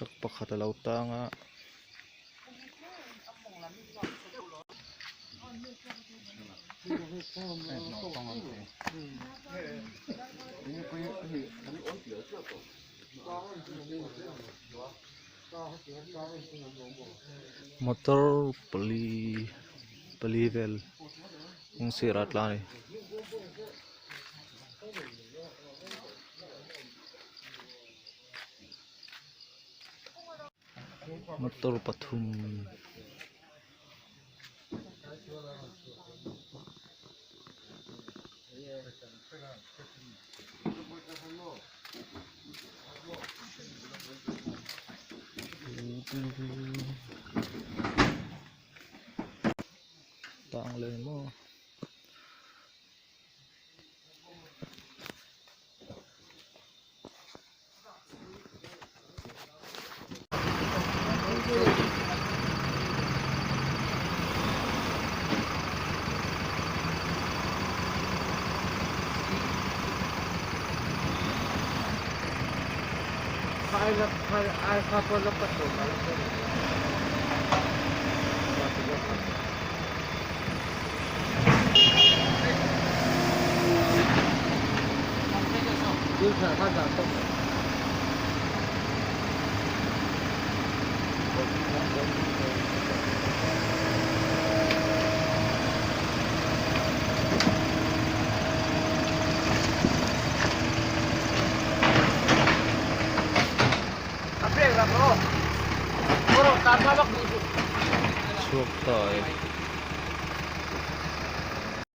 Truck pakhat a lo tang a. Motor pali pali vel kawng sirah a tla a ni. Motor pathum tang leh maw. Chhuak ta e.